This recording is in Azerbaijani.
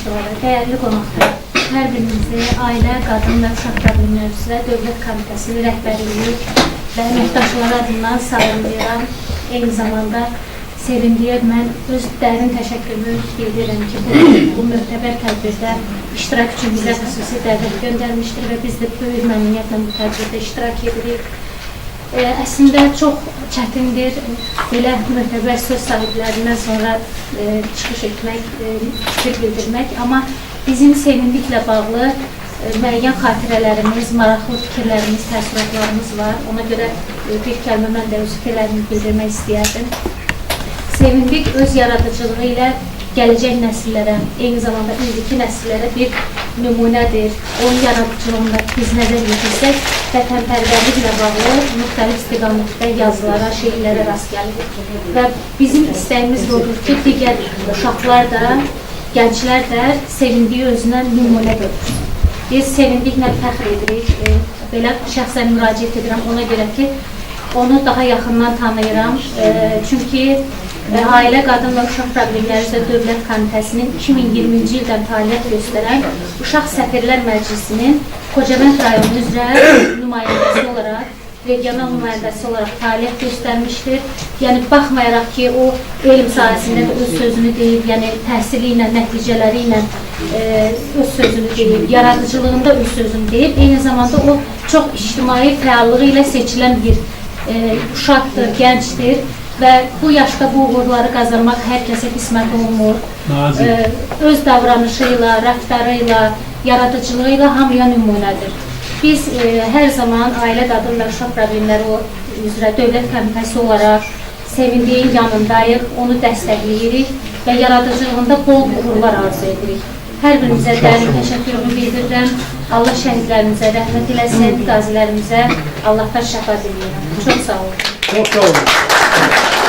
Qonşuları, dəyərli qonaqlar, hər birinizi Ailə, Qadın və Uşaq Problemləri üzrə Dövlət Komitəsinin rəhbərliyi və əməkdaşları adından salamlayıram. Eyni zamanda Sevindiyə mən öz dərin təşəkkürümü bildirirəm ki, bu mötəbər tədbirdə iştirak üçün bizə xüsusi dəvət göndərmişdir və biz də böyük məmnuniyyətlə bu tədbirdə iştirak edirik. Əslində çox çətindir belə mötəbər söz sahiblərindən sonra çıxış etmək, fikir bildirmək, amma bizim Sevindiklə bağlı müəyyən xatirələrimiz, maraqlı fikirlərimiz, təəssüratlarımız var. Ona görə bir kəlmə mən də öz fikirlərimi bildirmək istəyərdim. Sevindik öz yaradıcılığı ilə gələcək nəsillərə, eyni zamanda indiki nəsillərə bir nümunədir. Onun yaradıcılığında biz nəzər yetirsək, vətənpərvərliklə bağlı müxtəlif istiqamətdə yazılara, şeirlərə rast gəlirik. Və bizim istəyimiz də odur ki, digər uşaqlar da, gənclər də Sevindiyi özünə nümunə götürsün. Biz Sevindiklə fəxr edirik. Belə şəxsən müraciət edirəm ona görə ki, onu daha yaxından tanıyıram. Çünki Ailə, Qadın və Uşaq Problemləri üzrə Dövlət Komitəsinin 2020-ci ildən fəaliyyət göstərən Uşaq Səfirlər Məclisinin Xocavənd rayonu üzrə nümayəndəsi olaraq, regional nümayəndəsi olaraq fəaliyyət göstərmişdir. Yəni baxmayaraq ki, o elm sahəsində də öz sözünü deyib, yəni təhsili ilə, nəticələri ilə öz sözünü deyib, yaradıcılığında öz sözünü deyib. Eyni zamanda o çox ictimai fəallığı ilə seçilən bir uşaqdır, gəncdir və bu yaşda bu uğurları qazanmaq hər kəsə qismət olmur. Öz davranışı ilə, rəftarı ilə, yaradıcılığı ilə hamıya nümunədir. Biz hər zaman Ailə, Qadın və Uşaq Problemləri üzrə Dövlət Komitəsi olaraq Sevindiyin yanındayıq, onu dəstəkləyirik və yaradıcılığında bol uğurlar arzu edirik. Hər birinizə dərin təşəkkürümü bildirirəm. Allah şəhidlərimizə rəhmət eləsin, qazilərimizə Allahdan şəfa diləyirəm. Çox sağ olun. Çox sağ olun.